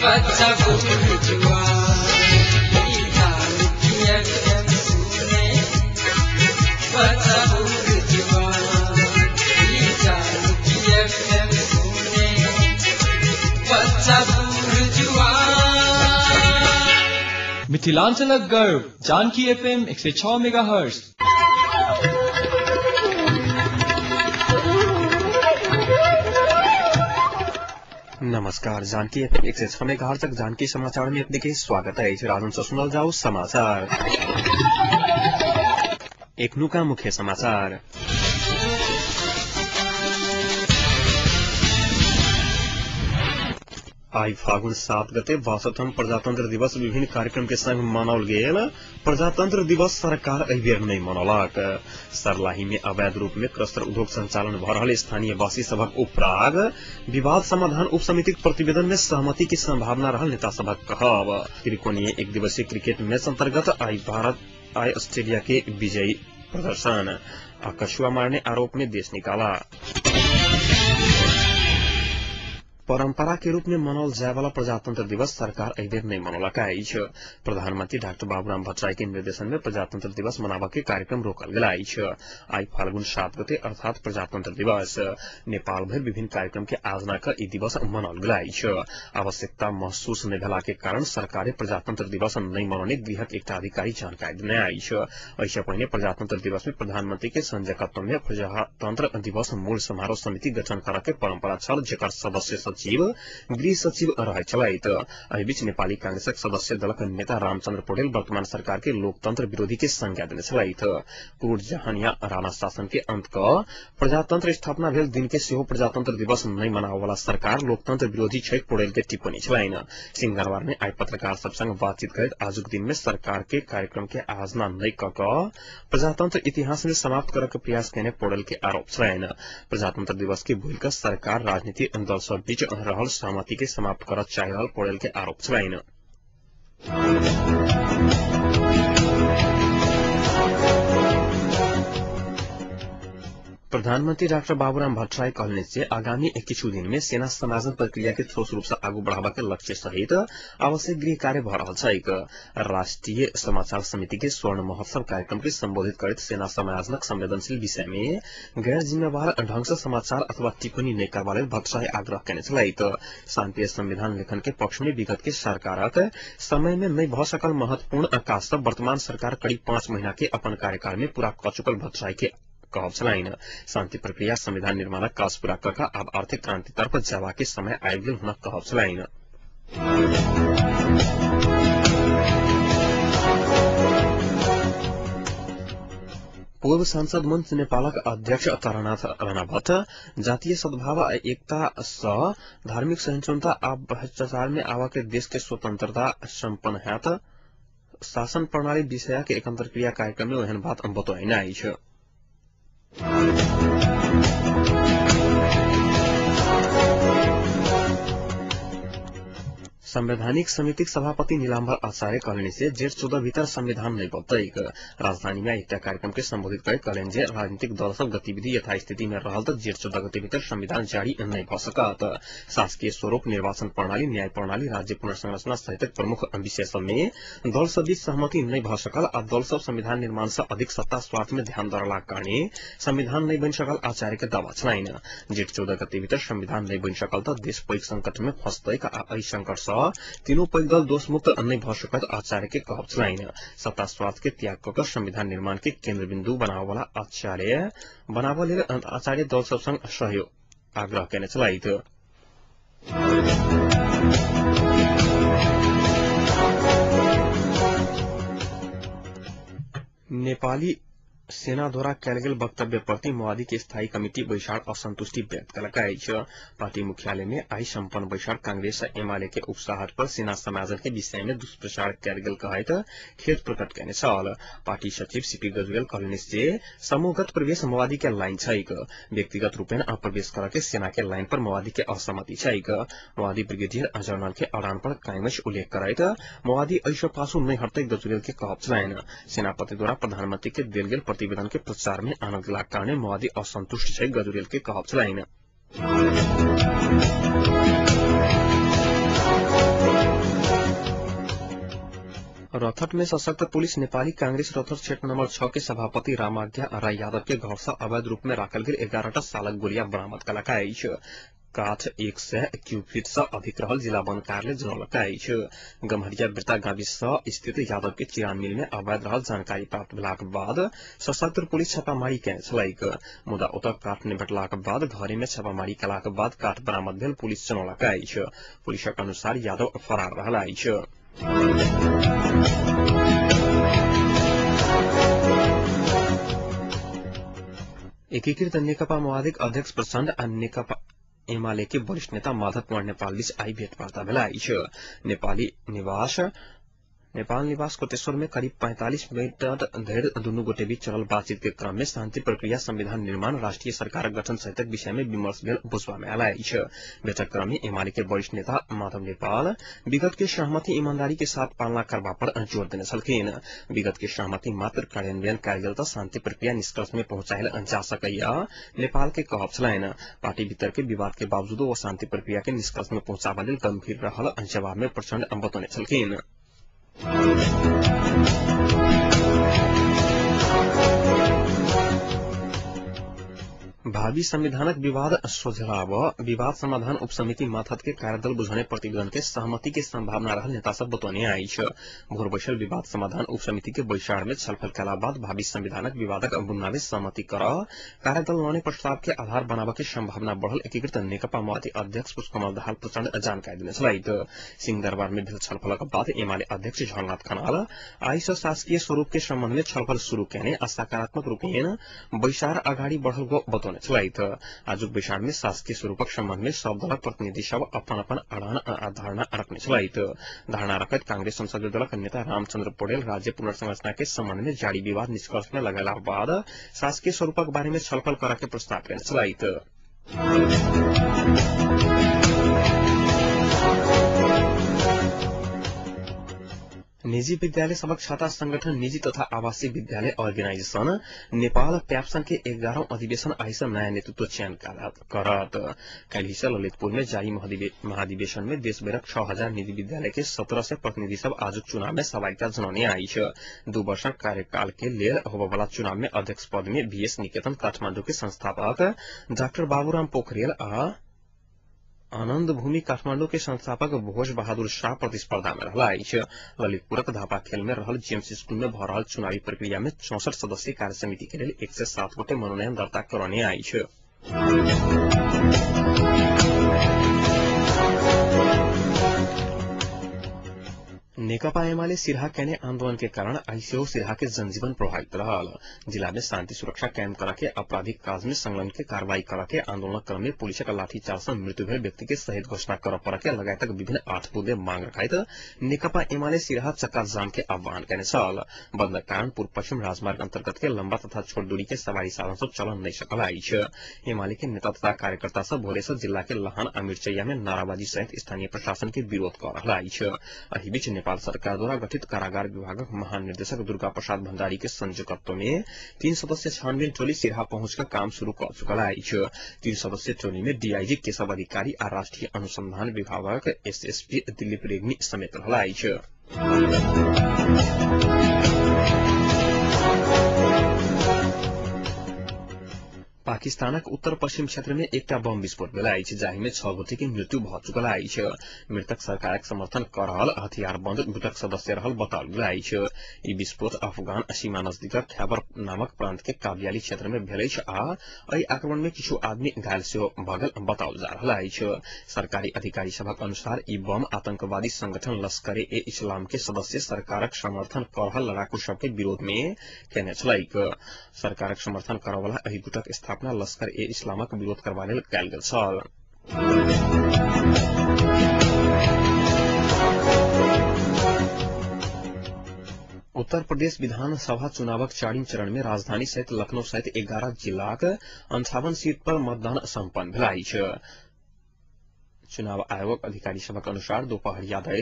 बच्चा बूढ़ जुआन, ई जानकी एफएम सुने बच्चा बूढ़ जुआन, ई जानकी एफएम सुने बच्चा बूढ़ जुआन। मिथिलांचलक गर्व जानकी एफएम 106 मेगाहर्ट्ज। नमस्कार, जानकी एफएम 106 मेगाहर्ट्ज जानकी समाचार में अपने के स्वागत है। राजन से सुनल जाओ समाचार। एखनुका मुख्य समाचार। आई फागुन 7 गते 62वां प्रजातंत्र दिवस विभिन्न कार्यक्रम के संग मनाओल गेल। प्रजातंत्र दिवस सरकार एहि बेर नहि मनौलक। सर्लाही में अवैध रूप में क्रस्टर उद्योग संचालन भ रहल स्थानीय वासी सभक उपराग विवाद समाधान उप समितिक प्रतिवेदन में सहमति के संभावना रहल नेता सभक कहब। त्रिकोणीय एक दिवसीय क्रिकेट मैच अंतर्गत आई भारत आई ऑस्ट्रेलिया के विजयी प्रदर्शन। आ कछुआ मारने आरोप में देश निकाला। परंपरा के रूप में मनाओल जाय वाला प्रजातंत्र दिवस सरकार एहि बेर नहि मनौलक अछि। प्रधानमंत्री डाक्टर बाबूराम भट्टराई के निर्देशन में प्रजातंत्र दिवस मनाबऽ के कार्यक्रम रोकल गेल अछि। आई फाल्गुन 7 गते अर्थात प्रजातंत्र दिवस नेपाल भरि विभिन्न कार्यक्रम के आयोजना क ई दिवस मनाओल गेल अछि। आवश्यकता महसूस नहि भेला के कारण सरकारे प्रजातंत्र दिवस नहि मनौने गृहक एकटा अधिकारी जानकारी देने अछि। एहि पहिने प्रजातंत्र दिवस में प्रधानमंत्री के संयोजकत्व में प्रजातंत्र दिवस मूल समारोह समिति गठन करऽ के परंपरा छल, जेकर सदस्य सचिव गृह सचिव रहैत छलथि। एहि बीच नेपाली कांग्रेसक सदस्य दलक नेता रामचंद्र पौडेल वर्तमान सरकार के लोकतंत्र विरोधी के संज्ञा देने छलथि। क्रूर जहानिया राणा शासन के अंत क प्रजातंत्र स्थापना भेल दिन के सेहो प्रजातंत्र दिवस नहि मनाबय वाला सरकार लोकतंत्र विरोधी छै, पौडेल के टिप्पणी छलनि। सिंहदरबार में आई पत्रकार सब संग बातचीत करैत आजुक दिन में सरकार के कार्यक्रम के आयोजना नहि क प्रजातंत्र इतिहास में समाप्त करऽ के प्रयास केने पौडेल के आरोप छलनि। प्रजातंत्र दिवस के भूलि क सरकार राजनीतिक दल सब बीच रहल सहमति के समाप्त करऽ चाहि रहल पौडेल के आरोप छलनि। प्रधानमंत्री डाक्टर बाबूराम भट्टराई कहलनि जे आगामी किछु दिन में सेना समाजन प्रक्रिया के ठोस रूप से आगू बढ़ाबा के लक्ष्य सहित आवश्यक गृह कार्य भ रहल छैक। राष्ट्रीय समाचार समिति के स्वर्ण महोत्सव कार्यक्रम के संबोधित करैत सेना समाजनक संवेदनशील विषय में गैर जिम्मेवार ढंग से समाचार अथवा टिप्पणी नहि करबा लेल भट्टराई आग्रह केने छलथि। शांति संविधान लेखन के पक्ष में विगत के सरकारक समय में नहि भ सकल महत्वपूर्ण काज सब वर्तमान सरकार करीब 5 महीना के अपन कार्यकाल में पूरा क चुकल भट्टराई के कहब छलनि। शांति प्रक्रिया संविधान निर्माणक काज पूरा क आब आर्थिक क्रांति तरफ जयबा के समय आबि गेल हुनक कहब छलनि। पूर्व सांसद मंच नेपालक अध्यक्ष तारानाथ राणाभट्ट जातीय सद्भाव आ एकता स धार्मिक सहिष्णुता आ भ्रष्टाचार में आवा के देश के स्वतंत्रता सम्पन्न हैत शासन प्रणाली विषय के एक अंतरक्रिया कार्यक्रम में ओहन बात बतौने अछि। संवैधानिक समितिक सभापति नीलाम्बर आचार्य कहलनि जे जेठ 14 भीतर संविधान नहि बनतैक। राजधानी में एकटा कार्यक्रम के संबोधित करैत कहलनि जे राजनीतिक दल सब गतिविधि यथास्थिति में रहल त जेठ 14 गते भीतर संविधान जारी नहि भ सकत। शासकीय स्वरूप, निर्वाचन प्रणाली, न्याय प्रणाली, राज्य पुनर्संरचना सहितक प्रमुख विषय सब में दल सब बीच सहमति नहि भ सकल आ दल सब संविधान निर्माण से अधिक सत्ता स्वार्थ में ध्यान दरलाक कारणे संविधान नहि बनि सकल आचार्य के दावा छलनि। जेठ 14 गते भीतर संविधान नहि बनि सकल त देश पैघ संकट में फंसतैक आ एहि संकट सँ तीनू पैघ दल दोषमुक्त नहि भ सकत आचार्य के कहब छलनि। सत्ता स्वार्थ के त्याग क संविधान निर्माण के केंद्र बिंदु बनाबय वाला आचार्य बनाबऽ लेल आचार्य दल सब संग सहयोग आग्रह केने छलथि। नेपाली सेना द्वारा कयल गेल वक्तव्य प्रति माओवादी के स्थायी कमिटी बैसार असंतुष्टि व्यक्त कलक अछि। पार्टी मुख्यालय में आई सम्पन्न बैसार कांग्रेस आ एमाले के उकसाहट पर सेना समाजन के विषय में दुष्प्रचार कयल गेल कहैत खेद प्रकट केने छल। पार्टी सचिव सीपी गजुरेल कहलनि जे समूहगत प्रवेश माओवादी के लाइन छैक, व्यक्तिगत रूपेण प्रवेश करऽ के सेना के लाइन पर माओवादी के असहमति छैक। माओवादी ब्रिगेडियर जनरल के अड़ान पर कायम अछि उल्लेख करैत माओवादी एहि सँ पाछू नहि हटतै गजुरेल के कहब छलनि। सेनापति द्वारा प्रधानमंत्री के देल गेल प्रतिवेदन के प्रचार में आनल गेलाक कारणे माओवादी असंतुष्ट छै गजुरेल के कहब छलनि। रौतहट में सशक्त पुलिस नेपाली कांग्रेस रौतहट क्षेत्र नंबर 6 के सभापति रामाज्ञा राय यादव के घर से अवैध रूप में राखल गेल 11टा सालक गोलिया बरामद कलक अछि। काठ 100 क्यूफिट से अधिक रहल जिला वन कार्यालय जनौलक अछि। गम्हरिया बिरता गाविस स्थित यादव के चिरान मिल में अवैध रहल जानकारी प्राप्त भेलाक बाद सशस्त्र पुलिस छापामारी केने छलैक, मुदा ओतऽ काठ नहि भेटलाक बाद घरे में छापामारी केलाक बाद काठ बरामद भेल पुलिस जनौलक अछि। पुलिसक अनुसार यादव फरार रहल अछि। एकीकृत नेकपा माओवादीक अध्यक्ष प्रचण्ड आ नेकपा एमाले के वरिष्ठ नेता माधव कुमार नेपाल बीच आई भेटवार्ता भेल अछि। नेपाल निवास कोटेश्वर में करीब 45 मिनट धरि दुनू गोटे बीच चलल बातचीत के क्रम में शांति प्रक्रिया, संविधान निर्माण, राष्ट्रीय सरकार गठन सहितक विषय में विमर्श भेल बुझबा में आयल अछि। बैठक क्रम में एमाले के वरिष्ठ नेता माधव नेपाल विगत के सहमति ईमानदारी के साथ पालना करबा पर जोर देने छलखिन। विगत के सहमति मात्र कार्यान्वयन कयल गेल तऽ शांति प्रक्रिया निष्कर्ष में पहुंचायल जा सकैया नेपाल के कहब छलनि। पार्टी भीतर के विवाद के बावजूदो ओ शांति प्रक्रिया के निष्कर्ष में पहुंचाबा लेल गंभीर रहल जवाब में प्रचण्ड बतौने छलखिन। भावी संविधानक विवाद सोझराब विवाद समाधान उपसमिति माथत के कार्यदल बुझने प्रतिवेदन के सहमति के संभावना रहल नेता सब बतौने अछि। भोर बैसल विवाद समाधान उपसमिति के बैसार में छलफल कला बाद भावी संविधानक विवादक बुन्ना में सहमति कर कार्यदल लौने प्रस्ताव के आधार बनाबऽ के संभावना बढ़ल एकीकृत नेकपा माओवादी अध्यक्ष पुष्पकमल दाहाल प्रचण्ड जानकारी देने छलथि। सिंहदरबार में भेल छलफलक बाद एमाले अध्यक्ष झलनाथ खनाल आइ सँ शासकीय स्वरूप के सम्बन्ध में छलफल शुरू केने आ सकारात्मक रूपेण बैसार अगाडि बढ़ल बतौने छलथि। आजुक बैसार में शासकीय स्वरूपक सम्बन्ध में सब दलक प्रतिनिधि सब अपन अपन अड़ान आ धारणा रखने छलथि। धारणा रखैत कांग्रेस संसदीय दलक नेता रामचंद्र पौडेल राज्य पुनर्संरचना के सम्बन्ध में जारी विवाद निष्कर्ष में लगेला बाद शासकीय स्वरूपक बारे में छलफल करऽ के प्रस्ताव केने छलथि। निजी विद्यालय सबक छाता संगठन निजी तथा आवासीय विद्यालय अर्गेनाइजेशन नेपाल प्याप्सन के 11वां अधिवेशन आइ से नयाँ नेतृत्व चयन करत। काल्हि से ललितपुर में जारी महाधिवेशन में देशभरक 6000 निजी विद्यालय के 1700 प्रतिनिधि सब आजुक चुनाव में सहभागिता जनौने अछि। 2 वर्षक कार्यकाल के लेल होबयवला चुनाव में अध्यक्ष पद में बीएस निकेतन काठमांडू के संस्थापक डाक्टर बाबूराम पोखरेल आ आनंद भूमि काठमांडू के संस्थापक भोज बहादुर शाह प्रतिस्पर्धा में रहला अछि। ललितपुरक धापा खेल में रहल जेम्स स्कूल में भऽ रहल चुनावी प्रक्रिया में 64 सदस्यीय कार्य समिति के लेल 107 गोटे मनोनयन दर्ता करौने अछि। नेकपा एमाले सिरहा केने आंदोलन के कारण आइ सेहो सिरहा के जनजीवन प्रभावित रहल। जिला में शांति सुरक्षा कायम करा के आपराधिक काज में संलग्न के कार्रवाई करा के आंदोलन क्रम में पुलिसक लाठीचार्ज से मृत्यु भेल व्यक्ति के शहीद घोषणा करऽ पड़ऽ के लगायतक विभिन्न 8 बुँदे मांग रखैत नेकपा एमाले सिरहा चक्का जाम के आह्वान केने छल। बंदक कारण पूर्व पश्चिम राजमार्ग अंतर्गत के लंबा तथा छोट दूरी के सवारी साधन सब चलन नहीं सकल अछि। एमाले के नेता तथा कार्यकर्ता सब भोरे से जिला के लहान आ मिर्चैया में नाराबाजी सहित स्थानीय प्रशासन के विरोध कर रहल अछि। एहि बीच नेपाल सरकार द्वारा गठित कारागार विभागक महानिर्देशक दुर्गा प्रसाद भंडारी के संयोजकत्व में 3 सदस्य छानबीन टोली सिरहा पहुंच कर काम शुरू कर चुकल अछि। 3 सदस्य टोली में डीआईजी केशव अधिकारी आ राष्ट्रीय अनुसंधान विभागक एसएसपी दिलीप रेग्मी समेत रहल अछि। पाकिस्तानक उत्तर पश्चिम क्षेत्र में एकटा बम विस्फोट भेल अछि, जाहि में 6 गोटे के मृत्यु भऽ चुकल अछि। मृतक सरकारक समर्थन कऽ रहल हथियारबंद गुटक सदस्य रहल बताओल गेल अछि। ई विस्फोट अफगान सीमा नजदीकक खैबर नामक प्रांत के काबियाली क्षेत्र में भेल अछि आ एहि आक्रमण में किछु आदमी घायल सेहो भऽ गेल बताओल जा रहल अछि। सरकारी अधिकारी सभक अनुसार ई बम आतंकवादी संगठन लश्कर ए इस्लाम के सदस्य सरकारक समर्थन कऽ रहल लड़ाकू सब के विरोध में केने छलैक। सरकारक समर्थन करऽ वाला एहि गुटक स्थापना लश्कर ए इस्लामक विरोध करबा लेल कयल गेल छल। उत्तर प्रदेश विधानसभा चुनावक 4 चरण में राजधानी सहित लखनऊ सहित 11 जिलाक 58 सीट पर मतदान सम्पन्न भेल अछि। चुनाव आयोगक अधिकारी सभक अनुसार दोपहरिया धरि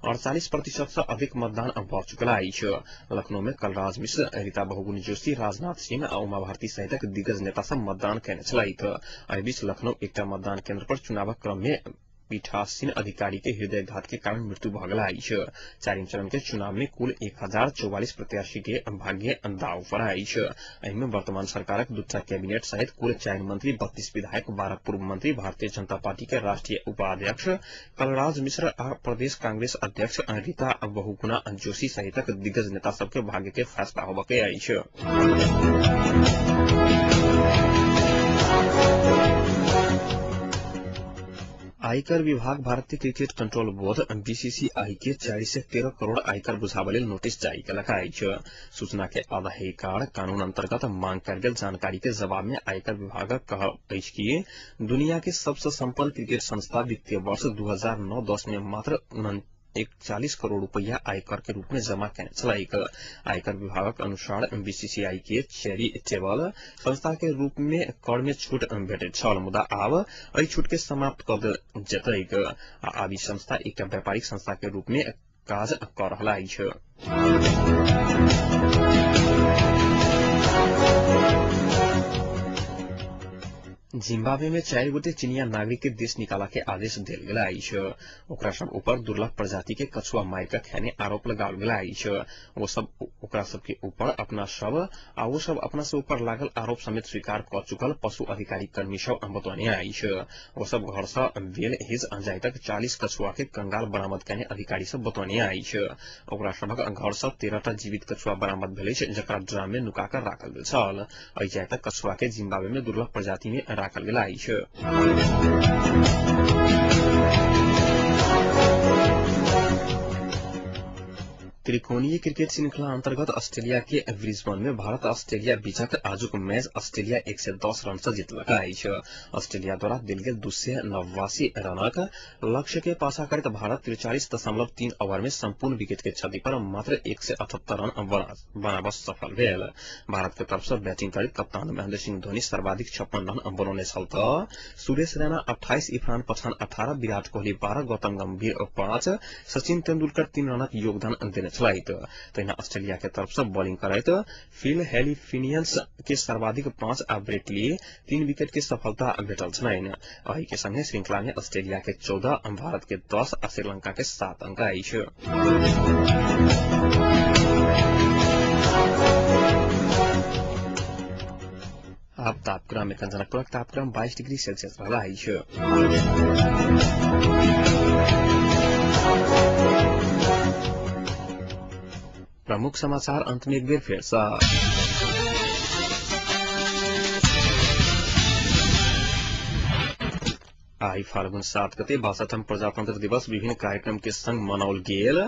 48% से अधिक मतदान भऽ चुकल अछि। लखनऊ में कलराज मिश्र, रीता बहुगुण जोशी, राजनाथ सिंह आ उमा भारती सहितक दिग्गज नेता सब मतदान केने छलथि। एहि बीच लखनऊ एकटा मतदान केंद्र पर चुनावक क्रम में पीठासीन अधिकारी के हृदयघात के कारण मृत्यु भऽ गेल अछि। चारिम चरण के चुनाव में कुल 1044 प्रत्याशी के भाग्य दाव पर अछि। एहि में वर्तमान सरकारक दूटा कैबिनेट सहित कुल 4 मंत्री, 32 विधायक, 12 पूर्व मंत्री, भारतीय जनता पार्टी के राष्ट्रीय उपाध्यक्ष कलराज मिश्र आ प्रदेश कांग्रेस अध्यक्ष रीता बहुगुणा जोशी सहितक दिग्गज नेता सबके भाग्य के फैसला होबय के अछि। आयकर विभाग भारतीय क्रिकेट कंट्रोल बोर्ड बीसीसीआई के 413 करोड़ आयकर बुझाबय लेल नोटिस जारी केलक अछि। सूचना के अधिकार कानून अंतर्गत मांग कयल गेल जानकारी के जवाब में आयकर विभागक कहब अछि कि दुनिया के सबसँ संपन्न क्रिकेट संस्था वित्तीय वर्ष 2009-10 में मात्र 41 करोड़ रुपया आयकर के रूप में जमा केने छलैक। आयकर विभागक अनुसार बीसीसीआई के चैरिटेबल संस्था के रूप में कर में छूट भेटैत छल, मुदा आब एहि छूट के समाप्त कऽ देल जेतैक आ आब ई संस्था एकटा व्यापारिक संस्था के रूप में काज कऽ रहल अछि। जिम्बाब्वे में 4 गोटे चीनिया नागरिक के देश निकाला के आदेश देल गेल अछि। ओकरा सब ऊपर दुर्लभ प्रजाति के कछुआ मारि कऽ खेने आरोप लगाओल गेल अछि। ओ सब ओकरा सब के ऊपर अपना सब आ ओ सब अपना सब ऊपर लागल आरोप समेत स्वीकार कऽ चुकल पशु अधिकारी कर्मी सब बतौने अछि। ओ सब घर सँ बेल his जाइत 40 कछुआ के कंगाल बरामद केने अधिकारी सब बतौने अछि। ओकरा सभक घर सँ 13 टा जीवित कछुआ बरामद भेल अछि, जकरा ड्राम में नुका कऽ राखल गेल छल। एहि जाइतक कछुआ के जिम्बाब्वे में दुर्लभ प्रजाति में राखल गेल अछि। त्रिकोणीय क्रिकेट श्रृंखला अंतर्गत ऑस्ट्रेलिया के ब्रिस्बेन में भारत ऑस्ट्रेलिया बीचक आजुक मैच ऑस्ट्रेलिया 110 रन से जीतलक अछि। ऑस्ट्रेलिया द्वारा देल गेल 289 रनक लक्ष्य के पाछा करैत भारत 43.3 ओवर में संपूर्ण विकेट के क्षति पर मात्र 178 रन बनाबऽ सफल भेल। भारत के तरफ से बैटिंग करैत कप्तान महेंद्र सिंह धोनी सर्वाधिक 56 रन बनौने छल तऽ सुरेश रैना 28, इरफान पठान 18, विराट कोहली 12, गौतम गंभीर 5, सचिन तेंदुलकर 3 रनक योगदान देने छल। तहिना ऑस्ट्रेलिया के तरफ से बॉलिंग करैत फिल हेलिफिनियंस के सर्वाधिक 5 आ ब्रेटली 3 विकेट के सफलता भेटल छलनि। एहि के संगे श्रृंखला में ऑस्ट्रेलिया के 14, भारत के 10 आ श्रीलंका के 7 अंक अछि। आब तापक्रम एखन जनकपुरक तापक्रम 22 डिग्री सेल्सियस रहल अछि। प्रमुख समाचार अंत में एक बेर फेर सँ। आई फाल्गुन 7 गते 62 प्रजातंत्र दिवस विभिन्न कार्यक्रम के संग मनाओल गेल।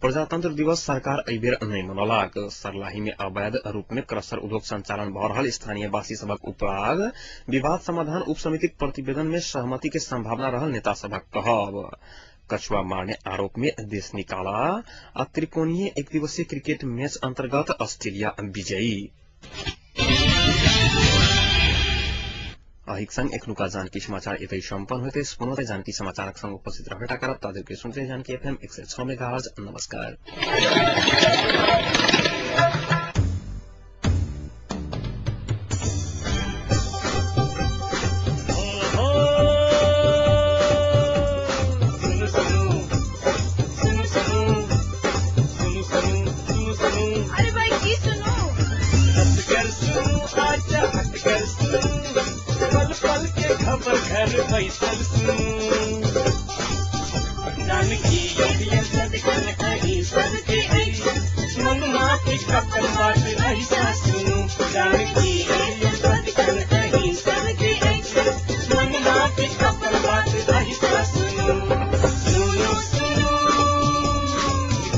प्रजातंत्र दिवस सरकार एहि बेर नहि मनौलक। सर्लाही में अवैध रूप में क्रशर उद्योग संचालन भऽ रहल स्थानीय वासी सभक उपराग विवाद समाधान उप समितिक प्रतिवेदन में सहमति के संभावना रहल नेता सभक कहब। कछुआ मारने आरोप में देश निकाला आ त्रिकोणीय एक दिवसीय क्रिकेट मैच अंतर्गत ऑस्ट्रेलिया विजयी। अहिक संग एखनुका जानकी समाचार एतै सम्पन्न होइत अछि। पुनः जानकी समाचारक संग उपस्थित रहबे करब। ताधरि सुनते जानकी एफएम 106 मेगाहर्ट्ज। नमस्कार।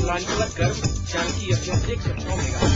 मिथिलांचलक गर्व जानकी एफएम 106 मेगाहर्ट्ज।